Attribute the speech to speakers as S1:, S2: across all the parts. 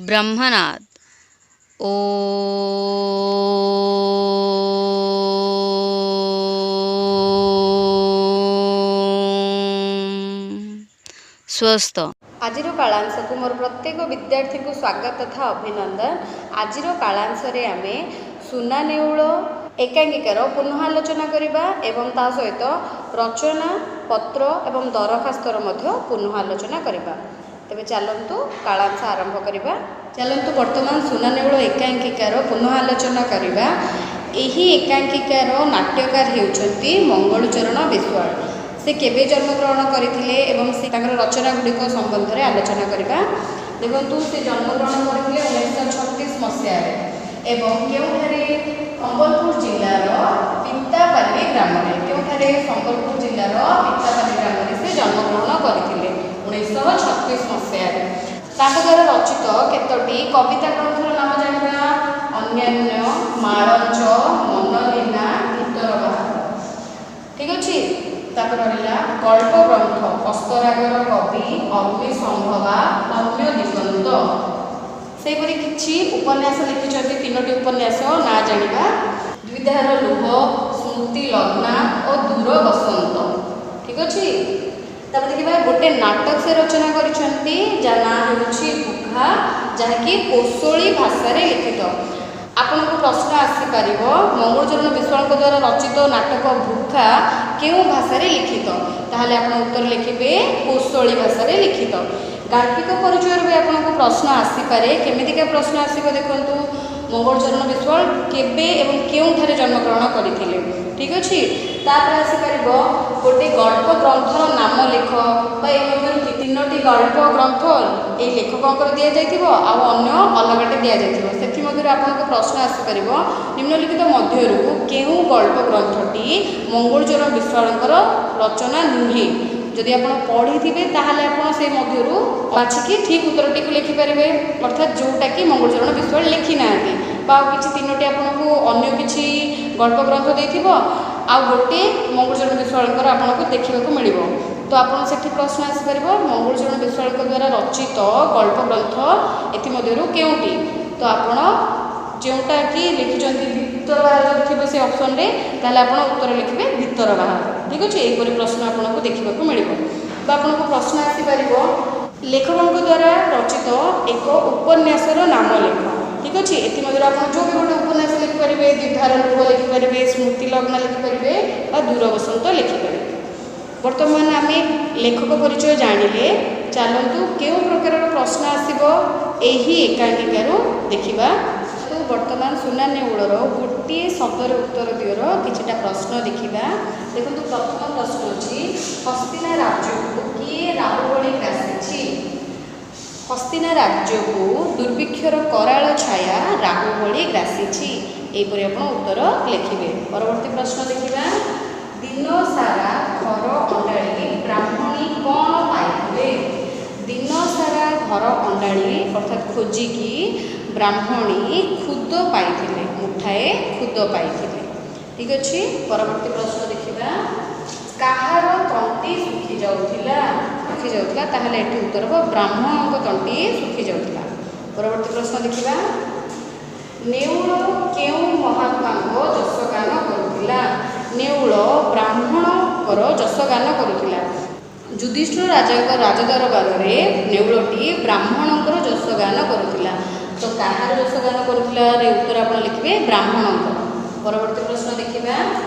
S1: ବ୍ରହ୍ମନାଦ। ଓ ସ୍ୱସ୍ତ।
S2: ଆଜିର କାଳାଂଶକୁ ମୋର ପ୍ରତ୍ୟେକ ବିଦ୍ୟାର୍ଥୀଙ୍କୁ ସ୍ୱାଗତ ତଥା ଅଭିନନ୍ଦନ। ଆଜିର କାଳାଂଶରେ ଆମେ ସୁନା ନେଉଳ ଏକାଙ୍କିକାର ପୁନଃ ଆଲୋଚନା କରିବା ଏବଂ ତା ସହିତ ରଚନା ପତ୍ର ଏବଂ ଦରଖାସ୍ତର ମଧ୍ୟ ପୁନଃ ଆଲୋଚନା କରିବା। ତେବେ ଚାଲନ୍ତୁ କାଳାଂଶ ଆରମ୍ଭ କରିବା। ଚାଲନ୍ତୁ ବର୍ତ୍ତମାନ ସୁନା ନେଉଳ ଏକାଙ୍କିକାର ପୁନଃ ଆଲୋଚନା କରିବା। ଏହି ଏକାଙ୍କିକାର ନାଟ୍ୟକାର ହେଉଛନ୍ତି ମଙ୍ଗଳଚରଣ ବିଶ୍ୱାଳ। ସେ କେବେ ଜନ୍ମଗ୍ରହଣ କରିଥିଲେ ଏବଂ ସେ ତାଙ୍କର ରଚନା ଗୁଡ଼ିକ ସମ୍ବନ୍ଧରେ ଆଲୋଚନା କରିବା। ଦେଖନ୍ତୁ, ସେ ଜନ୍ମଗ୍ରହଣ କରିଥିଲେ 1936 ମସିହାରେ ଏବଂ କେଉଁଠାରେ? ସମ୍ବଲପୁର ଜିଲ୍ଲାର ପିତାପାଲି ଗ୍ରାମରେ। କେଉଁଠାରେ? ସମ୍ବଲପୁର ଜିଲ୍ଲାର ପିତାପାଲି ଗ୍ରାମରେ ସେ ଜନ୍ମଗ୍ରହଣ କରିଥିଲେ 1936 ମସିହାରେ। ତାଙ୍କ ଦ୍ୱାରା ରଚିତ କେତୋଟି କବିତା ଗ୍ରନ୍ଥର ନାମ ଜାଣିବା। ଅନ୍ୟାନ୍ୟ, ମାଳଞ୍ଚ, ମନଲୀନା, ଭିତର ବାହାର। ଠିକ ଅଛି। ତାପରେ ରହିଲା ଗଳ୍ପ ଗ୍ରନ୍ଥ ଅସ୍ତରାଗର କବି, ଅଗ୍ନି ସମ୍ଭବା, ଅନ୍ୟ ଦିଗନ୍ତ। ସେହିପରି କିଛି ଉପନ୍ୟାସ ଲେଖିଛନ୍ତି, ତିନୋଟି ଉପନ୍ୟାସ ନାଁ ଜାଣିବା। ଦ୍ୱିଧାର ଲୁହ, ସ୍ମୃତି ଲଗ୍ନା ଓ ଦୂର ବସନ୍ତ। ଠିକ ଅଛି। ତାପରେ ଦେଖିବା, ଗୋଟେ ନାଟକ ସେ ରଚନା କରିଛନ୍ତି ଯାହା ନାଁ ହେଉଛି ବୁଘା, ଯାହାକି କୋଶଳୀ ଭାଷାରେ ଲିଖିତ। ଆପଣଙ୍କୁ ପ୍ରଶ୍ନ ଆସିପାରିବ, ମଙ୍ଗଳଚରଣ ବିଶ୍ୱାଳଙ୍କ ଦ୍ୱାରା ରଚିତ ନାଟକ ଭୁଖା କେଉଁ ଭାଷାରେ ଲିଖିତ? ତାହେଲେ ଆପଣ ଉତ୍ତର ଲେଖିବେ କୋଶଳୀ ଭାଷାରେ ଲିଖିତ। ଗାଳ୍ପିକ ପରିଚୟରୁ ବି ଆପଣଙ୍କୁ ପ୍ରଶ୍ନ ଆସିପାରେ। କେମିତିକା ପ୍ରଶ୍ନ ଆସିବ ଦେଖନ୍ତୁ। ମଙ୍ଗଳଚରଣ ବିଶ୍ୱାଳ କେବେ ଏବଂ କେଉଁଠାରେ ଜନ୍ମଗ୍ରହଣ କରିଥିଲେ? ଠିକ ଅଛି। ତାପରେ ଆସିପାରିବ ଗୋଟେ ଗଳ୍ପ ଗ୍ରନ୍ଥର ନାମ ଲେଖ, ବା ଏ ମଧ୍ୟରୁ ତିନୋଟି ଗଳ୍ପ ଗ୍ରନ୍ଥ ଏଇ ଲେଖକଙ୍କର ଦିଆଯାଇଥିବ ଆଉ ଅନ୍ୟ ଅଲଗାଟେ ଦିଆଯାଇଥିବ। ସେଥିମଧ୍ୟରୁ ଆପଣଙ୍କୁ ପ୍ରଶ୍ନ ଆସିପାରିବ, ନିମ୍ନଲିଖିତ ମଧ୍ୟରୁ କେଉଁ ଗଳ୍ପ ଗ୍ରନ୍ଥଟି ମଙ୍ଗଳଚରଣ ବିଶ୍ୱାଳଙ୍କର ରଚନା ନୁହେଁ? ଯଦି ଆପଣ ପଢ଼ିଥିବେ ତାହେଲେ ଆପଣ ସେ ମଧ୍ୟରୁ ବାଛିକି ଠିକ୍ ଉତ୍ତରଟିକୁ ଲେଖିପାରିବେ, ଅର୍ଥାତ୍ ଯେଉଁଟାକି ମଙ୍ଗଳଚରଣ ବିଶ୍ୱାଳ ଲେଖିନାହାନ୍ତି। ବା ଆଉ କିଛି ତିନୋଟି ଆପଣଙ୍କୁ ଅନ୍ୟ କିଛି ଗଳ୍ପ ଗ୍ରନ୍ଥ ଦେଇଥିବ ଆଉ ଗୋଟିଏ ମଙ୍ଗଳଚରଣ ବିଶ୍ୱାଳଙ୍କର ଆପଣଙ୍କୁ ଦେଖିବାକୁ ମିଳିବ। ତ ଆପଣ ସେଠି ପ୍ରଶ୍ନ ଆସିପାରିବ, ମଙ୍ଗଳଚରଣ ବିଶ୍ୱାଳଙ୍କ ଦ୍ୱାରା ରଚିତ ଗଳ୍ପ ଗ୍ରନ୍ଥ ଏଥିମଧ୍ୟରୁ କେଉଁଟି? ତ ଆପଣ ଯେଉଁଟାକି ଲେଖିଛନ୍ତି ଭିତର ବାହାର ଯଦି ଥିବ ସେ ଅପସନ୍ରେ, ତାହେଲେ ଆପଣ ଉତ୍ତର ଲେଖିବେ ଭିତର ବାହାର। ଠିକ୍ ଅଛି। ଏହିପରି ପ୍ରଶ୍ନ ଆପଣଙ୍କୁ ଦେଖିବାକୁ ମିଳିବ। ବା ଆପଣଙ୍କୁ ପ୍ରଶ୍ନ ଆସିପାରିବ, ଲେଖକଙ୍କ ଦ୍ୱାରା ରଚିତ ଏକ ଉପନ୍ୟାସର ନାମ ଲେଖ। ଠିକ୍ ଅଛି। ଏଥିମଧ୍ୟରୁ ଆପଣ ଯେଉଁ ବି ଗୋଟେ ଉପନ୍ୟାସ ଲେଖିପାରିବେ, ଦ୍ୱିଧାର ଲୁହ ଲେଖିପାରିବେ, ସ୍ମୃତି ଲଗ୍ନ ଲେଖିପାରିବେ ବା ଦୂରବସନ୍ତ ଲେଖିପାରିବେ। ବର୍ତ୍ତମାନ ଆମେ ଲେଖକ ପରିଚୟ ଜାଣିଲେ। ଚାଲନ୍ତୁ କେଉଁ ପ୍ରକାରର ପ୍ରଶ୍ନ ଆସିବ ଏହି ଏକାଙ୍କିକାରୁ ଦେଖିବା। ତ ବର୍ତ୍ତମାନ ସୁନା ନେଉଳର ଗୋଟିଏ ଶବ୍ଦରେ ଉତ୍ତର ଦିଅର କିଛିଟା ପ୍ରଶ୍ନ ଦେଖିବା। ଦେଖନ୍ତୁ, ପ୍ରଥମ ପ୍ରଶ୍ନ ଅଛି, ହସ୍ତିନା ରାଜ୍ୟକୁ କିଏ ରାହୁ ଭଳି ଗ୍ରାସିଛି? ହସ୍ତିନା ରାଜ୍ୟକୁ ଦୁର୍ଭିକ୍ଷର କରାଳ ଛାୟା ରାହୁ ଭଳି ଗ୍ରାସିଛି। ଏହିପରି ଆପଣ ଉତ୍ତର ଲେଖିବେ। ପରବର୍ତ୍ତୀ ପ୍ରଶ୍ନ ଦେଖିବା। ଦିନ ସାରା ଘର ଅଣ୍ଡାଳି ବ୍ରାହ୍ମଣୀ କ'ଣ ପାଇଥିଲେ? ଦିନ ସାରା ଘର ଅଣ୍ଡାଳି ଅର୍ଥାତ୍ ଖୋଜିକି ବ୍ରାହ୍ମଣୀ ଖୁଦ ପାଇଥିଲେ, ମୁଠାଏ ଖୁଦ ପାଇଥିଲେ। ଠିକ୍ ଅଛି। ପରବର୍ତ୍ତୀ ପ୍ରଶ୍ନ ଦେଖିବା। କାହାର ତଣ୍ଟି ଶୁଖି ଯାଉଥିଲା? ଶୁଖି ଯାଉଥିଲା, ତାହେଲେ ଏଠି ଉତ୍ତର ହେବ ବ୍ରାହ୍ମଣଙ୍କ ତଣ୍ଟି ଶୁଖି ଯାଉଥିଲା। ପରବର୍ତ୍ତୀ ପ୍ରଶ୍ନ ଦେଖିବା। ନେଉଳ କେଉଁ ମହାତ୍ମାଙ୍କ ଯଶଗାନ କରୁଥିଲା? ନେଉଳ ବ୍ରାହ୍ମଣଙ୍କର ଯଶଗାନ କରୁଥିଲା। ଯୁଧିଷ୍ଠିର ରାଜାଙ୍କ ରାଜଦରବାରରେ ନେଉଳଟି ବ୍ରାହ୍ମଣଙ୍କର ଯଶଗାନ କରୁଥିଲା। ତ କାହାର ଯଶଗାନ କରୁଥିଲା ଉତ୍ତର ଆପଣ ଲେଖିବେ ବ୍ରାହ୍ମଣଙ୍କର। ପରବର୍ତ୍ତୀ ପ୍ରଶ୍ନ ଦେଖିବା।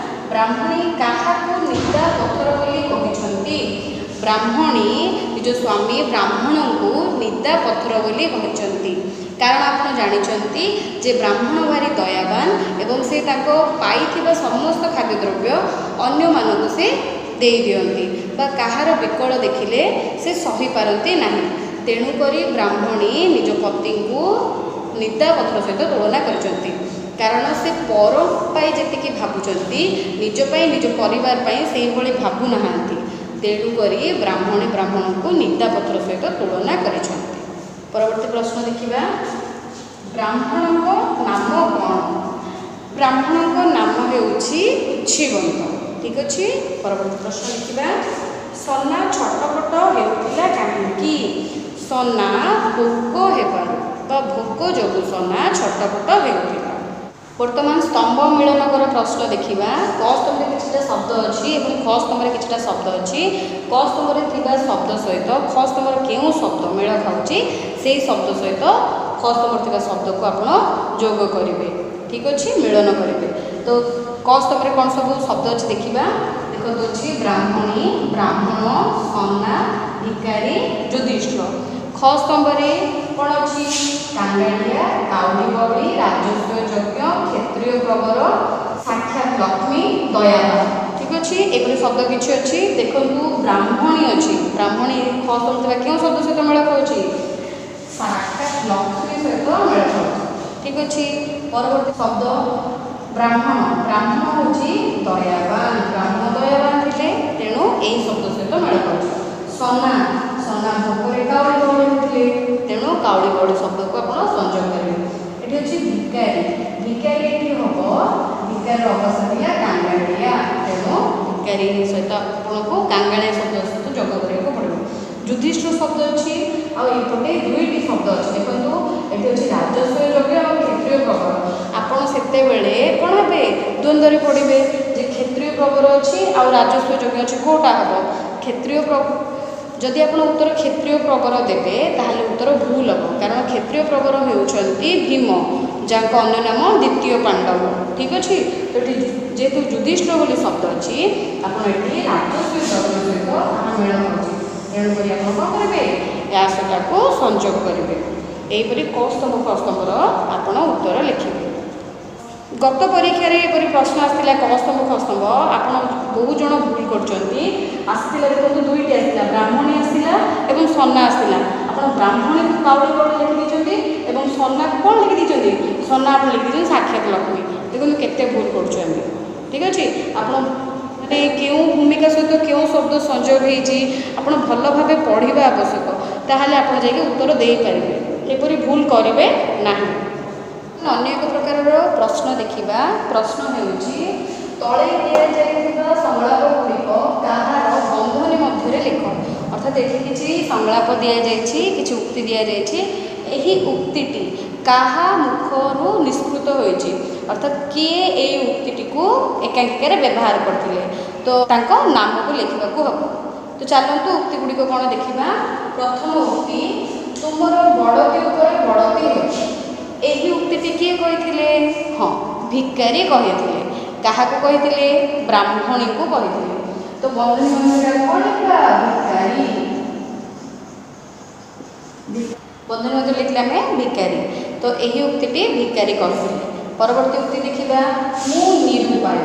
S2: ବ୍ରାହ୍ମଣୀ କାହାକୁ ନିଦା ପଥର ବୋଲି କହିଛନ୍ତି? ବ୍ରାହ୍ମଣୀ ନିଜ ସ୍ୱାମୀ ବ୍ରାହ୍ମଣଙ୍କୁ ନିଦା ପଥର ବୋଲି କହିଛନ୍ତି, କାରଣ ଆପଣ ଜାଣିଛନ୍ତି ଯେ ବ୍ରାହ୍ମଣ ଭାରି ଦୟାବାନ ଏବଂ ସେ ତାଙ୍କ ପାଇଥିବା ସମସ୍ତ ଖାଦ୍ୟଦ୍ରବ୍ୟ ଅନ୍ୟମାନଙ୍କୁ ସେ ଦେଇଦିଅନ୍ତି ବା କାହାର ବିକଳ ଦେଖିଲେ ସେ ସହିପାରନ୍ତି ନାହିଁ। ତେଣୁକରି ବ୍ରାହ୍ମଣୀ ନିଜ ପତିଙ୍କୁ ନିଦା ପଥର ସହିତ ତୁଳନା କରିଛନ୍ତି, କାରଣ ସେ ପର ପାଇଁ ଯେତିକି ଭାବୁଛନ୍ତି ନିଜ ପାଇଁ, ନିଜ ପରିବାର ପାଇଁ ସେଇଭଳି ଭାବୁନାହାନ୍ତି। ତେଣୁକରି ବ୍ରାହ୍ମଣୀ ବ୍ରାହ୍ମଣଙ୍କୁ ନିଦା ପଥର ସହିତ ତୁଳନା କରିଛନ୍ତି। ପରବର୍ତ୍ତୀ ପ୍ରଶ୍ନ ଦେଖିବା। ବ୍ରାହ୍ମଣଙ୍କ ନାମ କ'ଣ? ବ୍ରାହ୍ମଣଙ୍କ ନାମ ହେଉଛି ଉଚ୍ଛିବନ୍ତ। ଠିକ୍ ଅଛି। ପରବର୍ତ୍ତୀ ପ୍ରଶ୍ନ ଦେଖିବା। ସନା ଛଟପଟ ହେଉଥିଲା କାହିଁକି? ସନା ଭୋକ ହେବାରୁ। ବା ଭୋକ ଯୋଗୁଁ ସନା ଛଟପଟ ହେଉଥିଲା। ବର୍ତ୍ତମାନ ସ୍ତମ୍ଭ ମିଳନକର ପ୍ରଶ୍ନ ଦେଖିବା। କ ସ୍ତମ୍ଭରେ କିଛିଟା ଶବ୍ଦ ଅଛି ଏବଂ ଖ ସ୍ତମ୍ଭରେ କିଛିଟା ଶବ୍ଦ ଅଛି। କ ସ୍ତମ୍ଭରେ ଥିବା ଶବ୍ଦ ସହିତ ଖ ସ୍ତମ୍ଭର କେଉଁ ଶବ୍ଦ ମେଳ ଖାଉଛି, ସେଇ ଶବ୍ଦ ସହିତ ଖ ସ୍ତମ୍ଭରେ ଥିବା ଶବ୍ଦକୁ ଆପଣ ଯୋଗ କରିବେ। ଠିକ୍ ଅଛି, ମିଳନ କରିବେ। ତ କ ସ୍ତମ୍ଭରେ କ'ଣ ସବୁ ଶବ୍ଦ ଅଛି ଦେଖିବା। ଦେଖନ୍ତୁ, ଅଛି ବ୍ରାହ୍ମଣୀ, ବ୍ରାହ୍ମଣ, ସନା, ଭିକାରୀ, ଯୁଧିଷ୍ଠିର। ଖ ସ୍ତମ୍ଭରେ କ'ଣ ଅଛି? କାଙ୍ଗାଳିଆ, କାଉଡ଼ି ବାଉଳି, ରାଜସ୍ୱ ଯଜ୍ଞ, କ୍ଷତ୍ରିୟ ପ୍ରବର, ସାକ୍ଷାତ ଲକ୍ଷ୍ମୀ, ଦୟାବାନ। ଠିକ୍ ଅଛି, ଏପରି ଶବ୍ଦ କିଛି ଅଛି। ଦେଖନ୍ତୁ, ବ୍ରାହ୍ମଣୀ ଅଛି। ବ୍ରାହ୍ମଣୀ ଖ ସ୍ତମ୍ଭ ଥିବା କେଉଁ ଶବ୍ଦ ସହିତ ମେଳ ଖାଉଛି? ସାକ୍ଷାତ ଲକ୍ଷ୍ମୀ ସହିତ ମେଳ ଖାଉଛି। ଠିକ୍ ଅଛି, ପରବର୍ତ୍ତୀ ଶବ୍ଦ ବ୍ରାହ୍ମଣ। ବ୍ରାହ୍ମଣ ହେଉଛି ଦୟାବାନ। ବ୍ରାହ୍ମଣ ଦୟାବାନ ଥିଲେ, ତେଣୁ ଏଇ ଶବ୍ଦ ସହିତ ମେଳ ଖାଉଛି। ସନା, ସନା ଭୋକରେ କାଉଡ଼ି ବାଉଳି ହେଉଥିଲେ, ତେଣୁ କାଉଡ଼ି ବାଉଳି ଶବ୍ଦକୁ ଆପଣ ସଂଯୋଗ କରିବେ। ଏଠି ଅଛି ଭିକାରୀ। ଭିକାରୀ ଏଠି ହେବ, ଭିକାରୀର ଅବସ୍ଥା ଥିଲା କାଙ୍ଗାଳିଆ, ତେଣୁ ଭିକାରୀ ସହିତ ଆପଣଙ୍କୁ କାଙ୍ଗାଳିଆ ଶବ୍ଦ ସହିତ ଯୋଗ କରିବାକୁ ପଡ଼ିବ। ଯୁଧିଷ୍ଠିର ଶବ୍ଦ ଅଛି ଆଉ ଏପଟେ ଦୁଇଟି ଶବ୍ଦ ଅଛି। ଦେଖନ୍ତୁ, ଏଠି ଅଛି ରାଜସ୍ୱ ଯଜ୍ଞ ଆଉ କ୍ଷତ୍ରିୟ ପ୍ରବର। ଆପଣ ସେତେବେଳେ କ'ଣ ହେବେ? ଦ୍ୱନ୍ଦ୍ୱରେ ପଡ଼ିବେ ଯେ କ୍ଷତ୍ରିୟ ପ୍ରବର ଅଛି ଆଉ ରାଜସ୍ୱ ଯଜ୍ଞ ଅଛି, କେଉଁଟା ହେବ? କ୍ଷତ୍ରିୟ ଯଦି ଆପଣ ଉତ୍ତର କ୍ଷତ୍ରିୟ ପ୍ରବର ଦେବେ, ତାହେଲେ ଉତ୍ତର ଭୁଲ ହେବ, କାରଣ କ୍ଷତ୍ରିୟ ପ୍ରବର ହେଉଛନ୍ତି ଭୀମ, ଯାହାଙ୍କ ଅନ୍ୟ ନାମ ଦ୍ୱିତୀୟ ପାଣ୍ଡବ। ଠିକ୍ ଅଛି, ତ ଏଠି ଯେହେତୁ ଯୁଧିଷ୍ଠିର ବୋଲି ଶବ୍ଦ ଅଛି, ଆପଣ ଏଠି ରାଜସ୍ୱ ଯଜ୍ଞ ସହିତ ତାହା ମେଳ ଖାଉଛି, ତେଣୁକରି ଆପଣ କ'ଣ କରିବେ? ଏହା ସହିତ ସଂଯୋଗ କରିବେ। ଏହିପରି କ ସ୍ତମ୍ଭ ଖ ସ୍ତମ୍ଭର ଆପଣ ଉତ୍ତର ଲେଖିବେ। ଗତ ପରୀକ୍ଷାରେ ଏପରି ପ୍ରଶ୍ନ ଆସିଥିଲା, କ ସ୍ତମ୍ଭ ଖ ସ୍ତମ୍ଭ, ଆପଣ ବହୁ ଜଣ ଭୁଲ କରୁଛନ୍ତି। ଆସିଥିଲା, ଦେଖନ୍ତୁ, ଦୁଇଟି ଆସିଥିଲା, ବ୍ରାହ୍ମଣୀ ଆସିଲା ଏବଂ ସନା ଆସିଲା। ଆପଣ ବ୍ରାହ୍ମଣୀକୁ କାଉଡ଼ି ବାଉଳି ଲେଖିଦେଇଛନ୍ତି ଏବଂ ସନାକୁ କ'ଣ ଲେଖିଦେଇଛନ୍ତି? ସନା ଆପଣ ଲେଖିଦେଇଛନ୍ତି ସାକ୍ଷାତ ଲକ୍ଷ୍ମୀ। ଦେଖନ୍ତୁ କେତେ ଭୁଲ କରୁଛନ୍ତି। ଠିକ୍ ଅଛି, ଆପଣ ମାନେ କେଉଁ ଭୂମିକା ସହିତ କେଉଁ ଶବ୍ଦ ସଂଯୋଗ ହେଇଛି, ଆପଣ ଭଲ ଭାବେ ପଢ଼ିବା ଆବଶ୍ୟକ, ତାହେଲେ ଆପଣ ଯାଇକି ଉତ୍ତର ଦେଇପାରିବେ। ଏପରି ଭୁଲ କରିବେ ନାହିଁ। ଅନ୍ୟ ଏକ ପ୍ରକାରର ପ୍ରଶ୍ନ ଦେଖିବା। ପ୍ରଶ୍ନ ହେଉଛି, ତଳେ ଦିଆଯାଇଥିବା ସଂଳାପ ଗୁଡ଼ିକ କାହାର ବନ୍ଧନୀ ମଧ୍ୟରେ ଲେଖ। ଅର୍ଥାତ୍ ଏଠି କିଛି ସଂଳାପ ଦିଆଯାଇଛି, କିଛି ଉକ୍ତି ଦିଆଯାଇଛି। ଏହି ଉକ୍ତିଟି କାହା ମୁଖରୁ ନିଷ୍କୃତ ହୋଇଛି, ଅର୍ଥାତ୍ କିଏ ଏଇ ଉକ୍ତିଟିକୁ ଏକାଙ୍କିକାରେ ବ୍ୟବହାର କରିଥିଲେ, ତ ତାଙ୍କ ନାମକୁ ଲେଖିବାକୁ ହେବ। ତ ଚାଲନ୍ତୁ ଉକ୍ତି ଗୁଡ଼ିକ କ'ଣ ଦେଖିବା। ପ୍ରଥମ ଉକ୍ତି, ତୁମର ବଡ଼ତି ଉପରେ ବଡ଼ତି ହେବ। ଏହି ଉକ୍ତିଟି କିଏ କହିଥିଲେ? ହଁ, ଭିକାରୀ କହିଥିଲେ। କାହାକୁ କହିଥିଲେ? ବ୍ରାହ୍ମଣୀଙ୍କୁ କହିଥିଲେ। ତ ବନ୍ଧନୀ ମଧ୍ୟରେ କ'ଣ ଲେଖିବା? ଭିକାରୀ। ବନ୍ଧନୀ ମଧ୍ୟରେ ଲେଖିଲେ ଆମେ ଭିକାରୀ। ତ ଏହି ଉକ୍ତିଟି ଭିକାରୀ କହିଥିଲେ। ପରବର୍ତ୍ତୀ ଉକ୍ତି ଦେଖିବା, ମୁଁ ନିରୁପାୟ।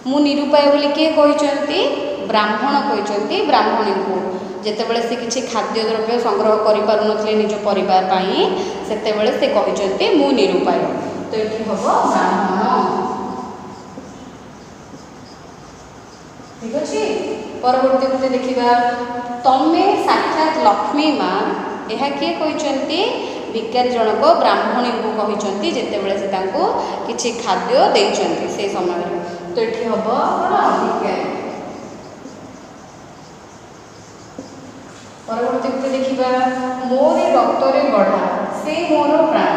S2: ମୁଁ ନିରୁପାୟ ବୋଲି କିଏ କହିଛନ୍ତି? ବ୍ରାହ୍ମଣ କହିଛନ୍ତି ବ୍ରାହ୍ମଣୀଙ୍କୁ। ଯେତେବେଳେ ସେ କିଛି ଖାଦ୍ୟ ଦ୍ରବ୍ୟ ସଂଗ୍ରହ କରିପାରୁନଥିଲେ ନିଜ ପରିବାର ପାଇଁ, ସେତେବେଳେ ସେ କହିଛନ୍ତି ମୁଁ ନିରୁପାୟ। ତ ଏଠି ହେବ ବ୍ରାହ୍ମଣ। ଠିକ୍ ଅଛି, ପରବର୍ତ୍ତୀ ଉକ୍ତି ଦେଖିବା, ତମେ ସାକ୍ଷାତ ଲକ୍ଷ୍ମୀ ମା। ଏହା କିଏ କହିଛନ୍ତି? ଭିକାରୀ ଜଣକ ବ୍ରାହ୍ମଣୀଙ୍କୁ କହିଛନ୍ତି, ଯେତେବେଳେ ସେ ତାଙ୍କୁ କିଛି ଖାଦ୍ୟ ଦେଇଛନ୍ତି ସେଇ ସମୟରେ। ତ ଏଠି ହେବ କ'ଣ? ଭିକାରୀ। ପରବର୍ତ୍ତୀ ଉକ୍ତି ଦେଖିବା, ମୋରି ରକ୍ତରେ ଗଢ଼ା ସେ ମୋର ପ୍ରାଣ।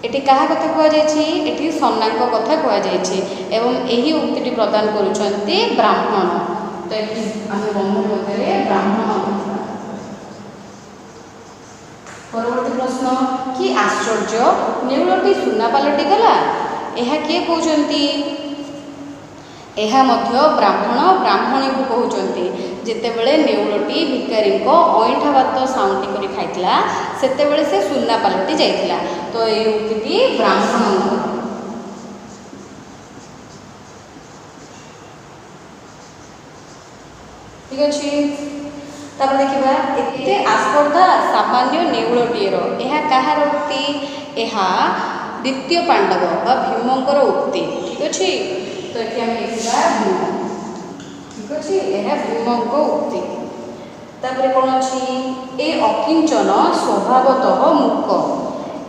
S2: ଏଠି କାହା କଥା କୁହାଯାଇଛି? ଏଠି ସନାଙ୍କ କଥା କୁହାଯାଇଛି ଏବଂ ଏହି ଉକ୍ତିଟି ପ୍ରଦାନ କରୁଛନ୍ତି ବ୍ରାହ୍ମଣ। ତ ଏଠି ଆମେ ବନ୍ଧନ ମଧ୍ୟରେ ବ୍ରାହ୍ମଣ। ପରବର୍ତ୍ତୀ ପ୍ରଶ୍ନ, କି ଆଶ୍ଚର୍ଯ୍ୟ, ନେଉଳଟି ସୁନା ପାଲଟି ଗଲା। ଏହା କିଏ କହୁଛନ୍ତି? ଏହା ମଧ୍ୟ ବ୍ରାହ୍ମଣ ବ୍ରାହ୍ମଣୀଙ୍କୁ କହୁଛନ୍ତି। ଯେତେବେଳେ ନେଉଳଟି ଭିକାରୀଙ୍କ ଅଇଁଠା ଭାତ ସାଉଁଟି କରି ଖାଇଥିଲା, ସେତେବେଳେ ସେ ସୁନା ପାଲଟି ଯାଇଥିଲା। ତ ଏଇ ଉକ୍ତିଟି ବ୍ରାହ୍ମଣଙ୍କର। ଠିକ୍ ଅଛି, ତାପରେ ଦେଖିବା, ଏତେ ଆସ୍ପର୍ଦ୍ଧା ସାମାନ୍ୟ ନେଉଳଟିଏର। ଏହା କାହାର ଉକ୍ତି? ଏହା ଦ୍ୱିତୀୟ ପାଣ୍ଡବ ବା ଭୀମଙ୍କର ଉକ୍ତି। ଠିକ୍ ଅଛି, ତ ଏଠି ଆମେ ଲେଖିବା ଭୀମ। ଠିକ୍ ଅଛି, ଏହା ଭୀମଙ୍କ ଉକ୍ତି। ତାପରେ କ'ଣ ଅଛି? ଏ ଅକିଞ୍ଚନ ସ୍ୱଭାବତଃ ମୂକ।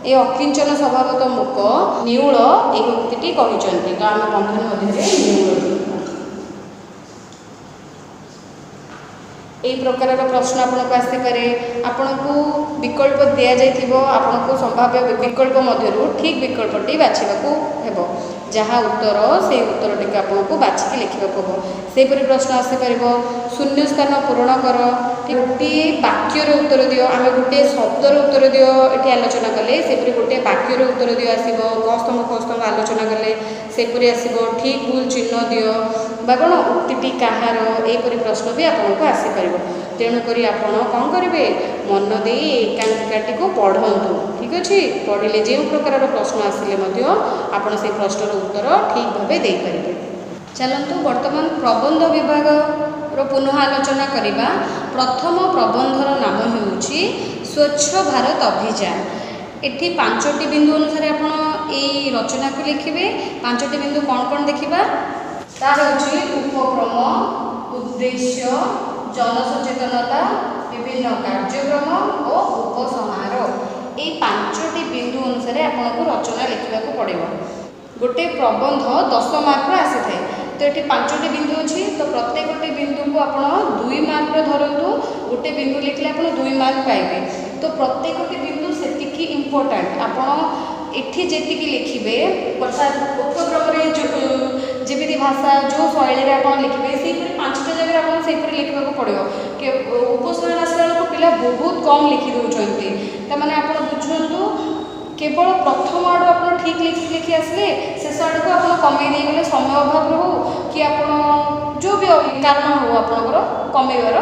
S2: ଏ ଅକିଞ୍ଚନ ସ୍ୱଭାବତଃ ମୂକ, ନେଉଳ ଏହି ଉକ୍ତିଟି କହିଛନ୍ତି। ତ ଆମେ ବନ୍ଧନୀ ମଧ୍ୟରେ ନେଉଳ ଲେଖିବା। ଏଇ ପ୍ରକାରର ପ୍ରଶ୍ନ ଆପଣଙ୍କୁ ଆସିପାରେ। ଆପଣଙ୍କୁ ବିକଳ୍ପ ଦିଆଯାଇଥିବ, ଆପଣଙ୍କୁ ସମ୍ଭାବ୍ୟ ବିକଳ୍ପ ମଧ୍ୟରୁ ଠିକ୍ ବିକଳ୍ପଟି ବାଛିବାକୁ ହେବ। ଯାହା ଉତ୍ତର, ସେଇ ଉତ୍ତରଟିକୁ ଆପଣଙ୍କୁ ବାଛିକି ଲେଖିବାକୁ ହେବ। ସେହିପରି ପ୍ରଶ୍ନ ଆସିପାରିବ, ଶୂନ୍ୟ ସ୍ଥାନ ପୂରଣ କର, ଗୋଟିଏ ବାକ୍ୟର ଉତ୍ତର ଦିଅ। ଆମେ ଗୋଟିଏ ଶବ୍ଦର ଉତ୍ତର ଦିଅ ଏଠି ଆଲୋଚନା କଲେ, ସେପରି ଗୋଟିଏ ବାକ୍ୟର ଉତ୍ତର ଦିଅ ଆସିବ। କ ସ୍ତମ୍ଭ, ଖ ସ୍ତମ୍ଭ ଆଲୋଚନା କଲେ ସେପରି ଆସିବ। ଠିକ୍ ଭୁଲ ଚିହ୍ନ ଦିଅ ବା କ'ଣ ଉକ୍ତିଟି କାହାର, ଏହିପରି ପ୍ରଶ୍ନ ବି ଆପଣଙ୍କୁ ଆସିପାରିବ। ତେଣୁକରି ଆପଣ କ'ଣ କରିବେ? ମନ ଦେଇ ଏକାଙ୍କିକାଟିକୁ ପଢ଼ନ୍ତୁ। ଠିକ୍ ଅଛି? ପଢ଼ିଲେ ଯେଉଁ ପ୍ରକାରର ପ୍ରଶ୍ନ ଆସିଲେ ମଧ୍ୟ ଆପଣ ସେଇ ପ୍ରଶ୍ନର ଉତ୍ତର ଠିକ୍ ଭାବେ ଦେଇପାରିବେ। ଚାଲନ୍ତୁ, ବର୍ତ୍ତମାନ ପ୍ରବନ୍ଧ ବିଭାଗର ପୁନଃ ଆଲୋଚନା କରିବା। ପ୍ରଥମ ପ୍ରବନ୍ଧର ନାମ ହେଉଛି ସ୍ୱଚ୍ଛ ଭାରତ ଅଭିଯାନ। ଏଠି 5ଟି ବିନ୍ଦୁ ଅନୁସାରେ ଆପଣ ଏଇ ରଚନାକୁ ଲେଖିବେ। 5ଟି ବିନ୍ଦୁ କ'ଣ କ'ଣ ଦେଖିବା। ତା ହେଉଛି ଉପକ୍ରମ, ଉଦ୍ଦେଶ୍ୟ, ଜନସଚେତନତା, ବିଭିନ୍ନ କାର୍ଯ୍ୟକ୍ରମ ଓ ଉପସଂହାର। ଏଇ 5ଟି ବିନ୍ଦୁ ଅନୁସାରେ ଆପଣଙ୍କୁ ରଚନା ଲେଖିବାକୁ ପଡ଼ିବ। ଗୋଟେ ପ୍ରବନ୍ଧ 10 ମାର୍କର ଆସିଥାଏ। ତ ଏଠି 5ଟି ବିନ୍ଦୁ ଅଛି, ତ ପ୍ରତ୍ୟେକଟି ବିନ୍ଦୁକୁ ଆପଣ 2 ମାର୍କର ଧରନ୍ତୁ। ଗୋଟେ ବିନ୍ଦୁ ଲେଖିଲେ ଆପଣ 2 ମାର୍କ ପାଇବେ। ତ ପ୍ରତ୍ୟେକଟି ବିନ୍ଦୁ ସେତିକି ଇମ୍ପୋର୍ଟାଣ୍ଟ। ଆପଣ ଏଠି ଯେତିକି ଲେଖିବେ, ଅର୍ଥାତ୍ ଉପକ୍ରମରେ ଯେମିତି ଭାଷା, ଯେଉଁ ଶୈଳୀରେ ଆପଣ ଲେଖିବେ, ସେହିପରି 5ଟା ଜାଗାରେ ଆପଣ ସେହିପରି ଲେଖିବାକୁ ପଡ଼ିବ। ଉପସଂହାର ଆସିଲା ବେଳକୁ ପିଲା ବହୁତ କମ୍ ଲେଖି ଦେଉଛନ୍ତି। ତାମାନେ ଆପଣ ବୁଝନ୍ତୁ, କେବଳ ପ୍ରଥମ ଆଡ଼ୁ ଆପଣ ଠିକ୍ ଲେଖି ଲେଖି ଆସିଲେ, ଶେଷ ଆଡ଼କୁ ଆପଣ କମେଇ ଦେଇଗଲେ, ସମୟ ଅଭାବରୁ ହେଉ କି ଆପଣ ଯେଉଁ ବି କାରଣ ହେଉ ଆପଣଙ୍କର କମେଇବାର,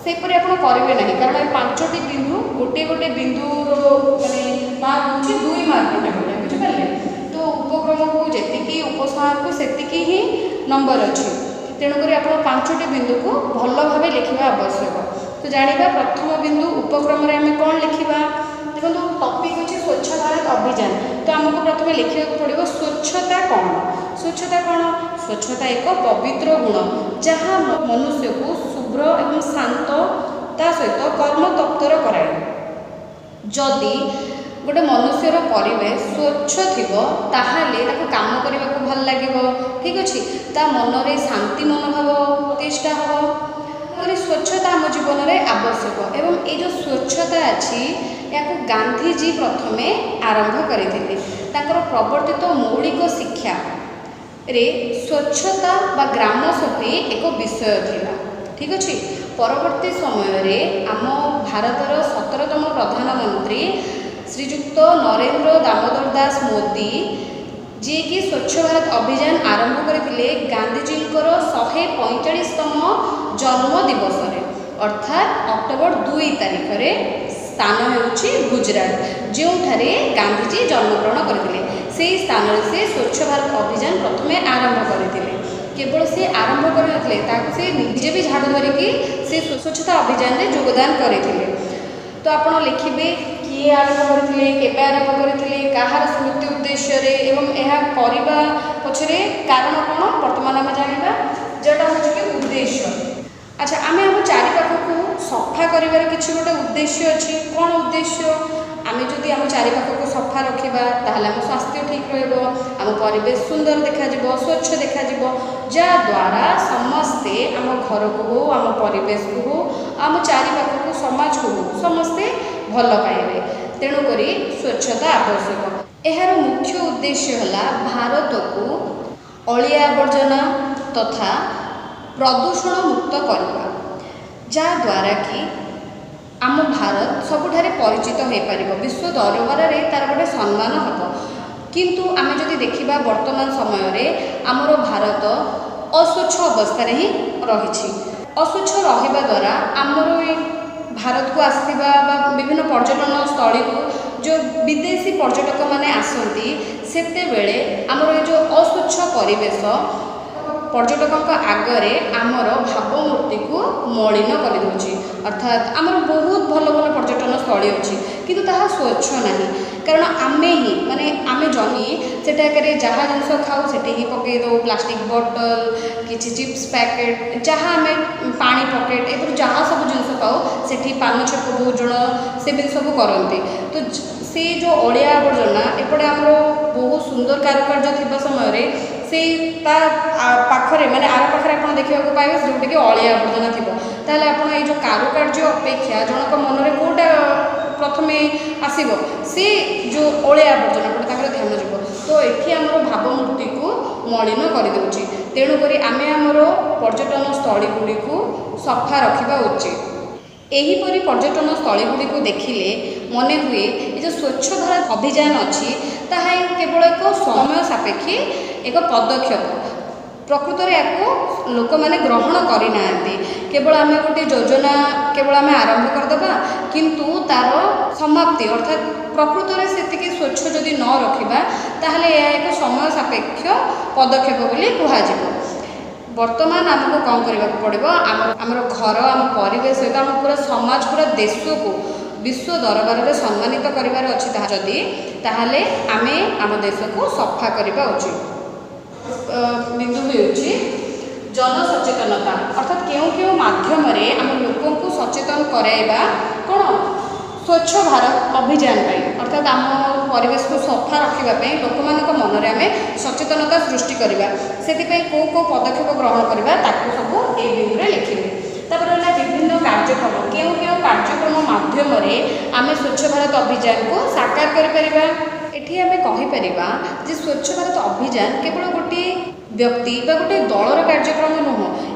S2: ସେପରି ଆପଣ କରିବେ ନାହିଁ। କାରଣ ଏ 5ଟି ବିନ୍ଦୁ, ଗୋଟିଏ ଗୋଟିଏ ବିନ୍ଦୁର ମାନେ ମାର୍କ ହେଉଛି 2 ମାର୍କ ଗୋଟେ ଗୋଟେ, ବୁଝିପାରିଲେ? ତ ଉପକ୍ରମକୁ ଯେତିକି, ଉପସଂହାରକୁ ସେତିକି ହିଁ ନମ୍ବର ଅଛି। ତେଣୁକରି ଆପଣ 5ଟି ବିନ୍ଦୁକୁ ଭଲ ଭାବେ ଲେଖିବା ଆବଶ୍ୟକ। ତ ଜାଣିବା, ପ୍ରଥମ ବିନ୍ଦୁ ଉପକ୍ରମରେ ଆମେ କ'ଣ ଲେଖିବା। ଦେଖନ୍ତୁ, ଟପିକ୍ ଅଛି ସ୍ୱଚ୍ଛ ଭାରତ ଅଭିଯାନ। ତ ଆମକୁ ପ୍ରଥମେ ଲେଖିବାକୁ ପଡ଼ିବ ସ୍ୱଚ୍ଛତା କ'ଣ। ସ୍ୱଚ୍ଛତା କ'ଣ? ସ୍ୱଚ୍ଛତା ଏକ ପବିତ୍ର ଗୁଣ, ଯାହା ମନୁଷ୍ୟକୁ ଶୁଭ୍ର ଏବଂ ଶାନ୍ତ, ତା ସହିତ କର୍ମ ତତ୍ପର କରାଏ। ଯଦି ଗୋଟେ ମନୁଷ୍ୟର ପରିବେଶ ସ୍ୱଚ୍ଛ ଥିବ, ତାହେଲେ ତାକୁ କାମ କରିବାକୁ ଭଲ ଲାଗିବ। ଠିକ୍ ଅଛି? ତା ମନରେ ଶାନ୍ତି ମନୋଭାବ ପ୍ରତିଷ୍ଠା ହେବ। ତେଣୁକରି ସ୍ୱଚ୍ଛତା ଆମ ଜୀବନରେ ଆବଶ୍ୟକ ଏବଂ ଏଇ ଯେଉଁ ସ୍ୱଚ୍ଛତା ଅଛି, ଏହାକୁ ଗାନ୍ଧିଜୀ ପ୍ରଥମେ ଆରମ୍ଭ କରିଥିଲେ। ତାଙ୍କର ପ୍ରବର୍ତ୍ତିତ ମୌଳିକ ଶିକ୍ଷାରେ ସ୍ୱଚ୍ଛତା ବା ଗ୍ରାମ ସଫେଇ ଏକ ବିଷୟ ଥିଲା। ଠିକ୍ ଅଛି? ପରବର୍ତ୍ତୀ ସମୟରେ ଆମ ଭାରତର 17ତମ ପ୍ରଧାନମନ୍ତ୍ରୀ ଶ୍ରୀଯୁକ୍ତ ନରେନ୍ଦ୍ର ଦାମୋଦର ଦାସ ମୋଦି, ଯିଏକି ସ୍ୱଚ୍ଛ ଭାରତ ଅଭିଯାନ ଆରମ୍ଭ କରିଥିଲେ ଗାନ୍ଧିଜୀଙ୍କର 145ତମ ଜନ୍ମ ଦିବସରେ, ଅର୍ଥାତ୍ ଅକ୍ଟୋବର 2 ତାରିଖରେ। ସ୍ଥାନ ହେଉଛି ଗୁଜୁରାଟ, ଯେଉଁଠାରେ ଗାନ୍ଧିଜୀ ଜନ୍ମଗ୍ରହଣ କରିଥିଲେ। ସେଇ ସ୍ଥାନରେ ସେ ସ୍ୱଚ୍ଛ ଭାରତ ଅଭିଯାନ ପ୍ରଥମେ ଆରମ୍ଭ କରିଥିଲେ। କେବଳ ସେ ଆରମ୍ଭ କରିନଥିଲେ, ତାକୁ ସେ ନିଜେ ବି ଝାଡ଼ୁ ଧରିକି ସେ ସ୍ୱଚ୍ଛତା ଅଭିଯାନରେ ଯୋଗଦାନ କରିଥିଲେ। ତ ଆପଣ ଲେଖିବେ କିଏ ଆରମ୍ଭ କରିଥିଲେ, କେବେ ଆରମ୍ଭ କରିଥିଲେ, କାହାର ସ୍ମୃତି ଉଦ୍ଦେଶ୍ୟରେ ଏବଂ ଏହା କରିବା ପଛରେ କାରଣ କ'ଣ। ବର୍ତ୍ତମାନ ଆମେ ଜାଣିବା ଯେଉଁଟା ହେଉଛି କି ଉଦ୍ଦେଶ୍ୟ। ଆଚ୍ଛା, ଆମେ ଆମ ଚାରିପାଖକୁ ସଫା କରିବାର କିଛି ଗୋଟେ ଉଦ୍ଦେଶ୍ୟ ଅଛି। କ'ଣ ଉଦ୍ଦେଶ୍ୟ? ଆମେ ଯଦି ଆମ ଚାରିପାଖକୁ ସଫା ରଖିବା, ତାହେଲେ ଆମ ସ୍ୱାସ୍ଥ୍ୟ ଠିକ୍ ରହିବ, ଆମ ପରିବେଶ ସୁନ୍ଦର ଦେଖାଯିବ, ସ୍ୱଚ୍ଛ ଦେଖାଯିବ, ଯାହାଦ୍ୱାରା ସମସ୍ତେ ଆମ ଘରକୁ ହଉ, ଆମ ପରିବେଶକୁ ହଉ, ଆମ ଚାରିପାଖକୁ, ସମାଜକୁ ହଉ, ସମସ୍ତେ ଭଲ ପାଇବେ। ତେଣୁକରି ସ୍ୱଚ୍ଛତା ଆବଶ୍ୟକ। ଏହାର ମୁଖ୍ୟ ଉଦ୍ଦେଶ୍ୟ ହେଲା ଭାରତକୁ ଅଳିଆ ଆବର୍ଜନା ତଥା ପ୍ରଦୂଷଣ ମୁକ୍ତ କରିବା, ଯାହାଦ୍ୱାରା କି ଆମ ଭାରତ ସବୁଠାରେ ପରିଚିତ ହୋଇପାରିବ, ବିଶ୍ୱ ଦରବାରରେ ତା'ର ଗୋଟେ ସମ୍ମାନ ହେବ। କିନ୍ତୁ ଆମେ ଯଦି ଦେଖିବା, ବର୍ତ୍ତମାନ ସମୟରେ ଆମର ଭାରତ ଅସ୍ୱଚ୍ଛ ଅବସ୍ଥାରେ ହିଁ ରହିଛି। ଅସ୍ୱଚ୍ଛ ରହିବା ଦ୍ୱାରା ଆମର ଏଇ ଭାରତକୁ ଆସିଥିବା ବା ବିଭିନ୍ନ ପର୍ଯ୍ୟଟନ ସ୍ଥଳୀକୁ ଯେଉଁ ବିଦେଶୀ ପର୍ଯ୍ୟଟକମାନେ ଆସନ୍ତି, ସେତେବେଳେ ଆମର ଏ ଯେଉଁ ଅସ୍ୱଚ୍ଛ ପରିବେଶ ପର୍ଯ୍ୟଟକଙ୍କ ଆଗରେ ଆମର ଭାବମୂର୍ତ୍ତିକୁ ମଳିନ କରିଦେଉଛି। ଅର୍ଥାତ୍ ଆମର ବହୁତ ଭଲ ଭଲ ପର୍ଯ୍ୟଟନ ସ୍ଥଳୀ ଅଛି, କିନ୍ତୁ ତାହା ସ୍ୱଚ୍ଛ ନାହିଁ। କାରଣ ଆମେ ହିଁ, ମାନେ ଆମେ ଜମି ସେଠାକାରେ ଯାହା ଜିନିଷ ଖାଉ ସେଠି ହିଁ ପକାଇ ଦେଉ। ପ୍ଲାଷ୍ଟିକ୍ ବଟଲ, କିଛି ଚିପ୍ସ ପ୍ୟାକେଟ୍, ଯାହା ଆମେ ପାଣି ପକେଟ୍, ଏପରି ଯାହା ସବୁ ଜିନିଷ ପାଉ ସେଠି। ପାନ ଛେପ ବହୁତ ଜଣ ସେମିତି ସବୁ କରନ୍ତି। ତ ସେଇ ଯେଉଁ ଅଳିଆ ଆବର୍ଜନା, ଏପଟେ ଆମର ବହୁତ ସୁନ୍ଦର କାରୁକାର୍ଯ୍ୟ ଥିବା ସମୟରେ ସେଇ ତା ପାଖରେ, ମାନେ ଆର ପାଖରେ ଆପଣ ଦେଖିବାକୁ ପାଇବେ ଯେଉଁଠିକି ଅଳିଆ ଆବର୍ଜନା ଥିବ। ତାହେଲେ ଆପଣ ଏଇ ଯେଉଁ କାରୁକାର୍ଯ୍ୟ ଅପେକ୍ଷା ଜଣଙ୍କ ମନରେ କେଉଁଟା ପ୍ରଥମେ ଆସିବ? ସେ ଯେଉଁ ଅଳିଆ ଆବର୍ଜନା ପଟେ ତାଙ୍କର ଧ୍ୟାନ ଯିବ। ତ ଏଠି ଆମର ଭାବମୂର୍ତ୍ତିକୁ ମଳିନ କରିଦେଉଛି। ତେଣୁକରି ଆମେ ଆମର ପର୍ଯ୍ୟଟନ ସ୍ଥଳୀ ଗୁଡ଼ିକୁ ସଫା ରଖିବା ଉଚିତ। ଏହିପରି ପର୍ଯ୍ୟଟନ ସ୍ଥଳୀ ଗୁଡ଼ିକୁ ଦେଖିଲେ ମନେ ହୁଏ, ଏ ଯେଉଁ ସ୍ୱଚ୍ଛ ଭାରତ ଅଭିଯାନ ଅଛି, ତାହା କେବଳ ଏକ ସମୟ ସାପେକ୍ଷୀ ଏକ ପଦକ୍ଷେପ। ପ୍ରକୃତରେ ଏହାକୁ ଲୋକମାନେ ଗ୍ରହଣ କରିନାହାନ୍ତି। କେବଳ ଆମେ ଗୋଟିଏ ଯୋଜନା କେବଳ ଆମେ ଆରମ୍ଭ କରିଦେବା, କିନ୍ତୁ ତା'ର ସମାପ୍ତି, ଅର୍ଥାତ୍ ପ୍ରକୃତରେ ସେତିକି ସ୍ୱଚ୍ଛ ଯଦି ନ ରଖିବା, ତାହେଲେ ଏହା ଏକ ସମୟ ସାପେକ୍ଷ ପଦକ୍ଷେପ ବୋଲି କୁହାଯିବ। ବର୍ତ୍ତମାନ ଆମକୁ କ'ଣ କରିବାକୁ ପଡ଼ିବ? ଆମର ଘର, ଆମ ପରିବେଶ ସହିତ ଆମ ପୁରା ସମାଜ, ପୁରା ଦେଶକୁ ବିଶ୍ୱ ଦରବାରରେ ସମ୍ମାନିତ କରିବାର ଅଛି ତାହା ଯଦି, ତାହେଲେ ଆମେ ଆମ ଦେଶକୁ ସଫା କରିବା ଉଚିତ। ବିନ୍ଦୁ ହେଉଛି ଜନସଚେତନତା, ଅର୍ଥାତ୍ କେଉଁ କେଉଁ ମାଧ୍ୟମରେ ଆମ ଲୋକଙ୍କୁ ସଚେତନ କରାଇବା କ'ଣ ସ୍ୱଚ୍ଛ ଭାରତ ଅଭିଯାନ ପାଇଁ, ଅର୍ଥାତ୍ ଆମ ପରିବେଶକୁ ସଫା ରଖିବା ପାଇଁ ଲୋକମାନଙ୍କ ମନରେ ଆମେ ସଚେତନତା ସୃଷ୍ଟି କରିବା, ସେଥିପାଇଁ କେଉଁ କେଉଁ ପଦକ୍ଷେପ ଗ୍ରହଣ କରିବା, ତାକୁ ସବୁ ଏଇ ବିନ୍ଦୁରେ ଲେଖିବେ। ତାପରେ ହେଲା ବିଭିନ୍ନ କାର୍ଯ୍ୟକ୍ରମ। କେଉଁ କେଉଁ କାର୍ଯ୍ୟକ୍ରମ ମାଧ୍ୟମରେ ଆମେ ସ୍ୱଚ୍ଛ ଭାରତ ଅଭିଯାନକୁ ସାକାର କରିପାରିବା? ଏଠି ଆମେ କହିପାରିବା ଯେ ସ୍ୱଚ୍ଛ ଭାରତ ଅଭିଯାନ କେବଳ ଗୋଟିଏ ବ୍ୟକ୍ତି ବା ଗୋଟିଏ ଦଳର କାର୍ଯ୍ୟକ୍ରମ ନୁହଁ,